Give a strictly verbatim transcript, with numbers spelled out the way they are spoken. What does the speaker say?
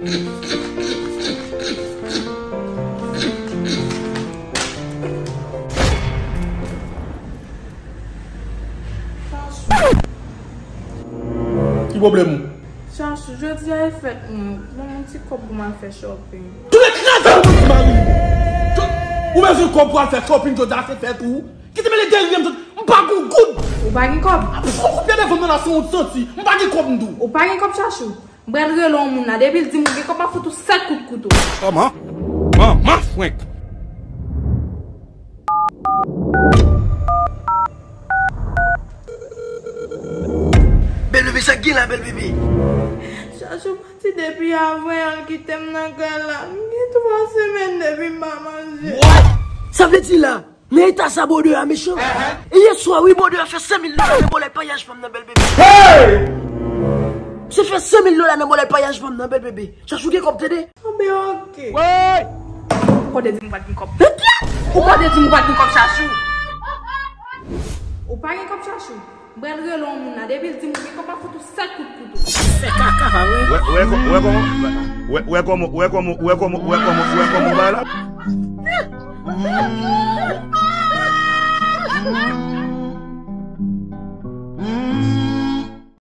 Ki pwoblèm ou? Chachou, jodi a e fèt mwen. Ban m yon ti kòb pou m al fè shopping. Tou lè kraze ou, mwen ti mari. Ou bezwen kòb pou al fè shopping, jodi a se fèt ou. Kite mele dèryè m, m pa gon goud. Ou pa gen kòb? Ou koupye devan m nan la, se yon santi. M pa gen kòb, m di w. Ou pa gen kòb, Chachou? M pral rele yon moun la. Depi l di m ou gen kòb, m ap fout ou sèt kout kouto. Kòman? Manman frenk. Bèl bebe, sa k gen la, bèl bebe? Chachou pati depi avan al kite m nan kay la. M gen twa semèn depi m pa manje. What? Sa vle di la, nan eta sa bòdè a mechan. E yè swa, wi, bòdè a fè senk mil dola nan bòlèt payaj fanm nan, bèl bebe. Misye fè senk mil dola nan bòlèt payaj fanm nan, bèl bebe. Chachou gen kòb, tande? Anben, oke. Ou pa t di m ou pa t gen kòb. Ou pa t di m ou pa t gen kòb, Chachou. Ou pa gen kòb, Chachou? M pral rele yon moun la. Depi l di m ou gen kòb, m ap fout ou sèt kout kouto. Fè kaka, pa vre? Wè, wè kò-, wè kòman, wè, wè kòman, wè kòman, wè kòman, wè kòman, wè kòman bagay la.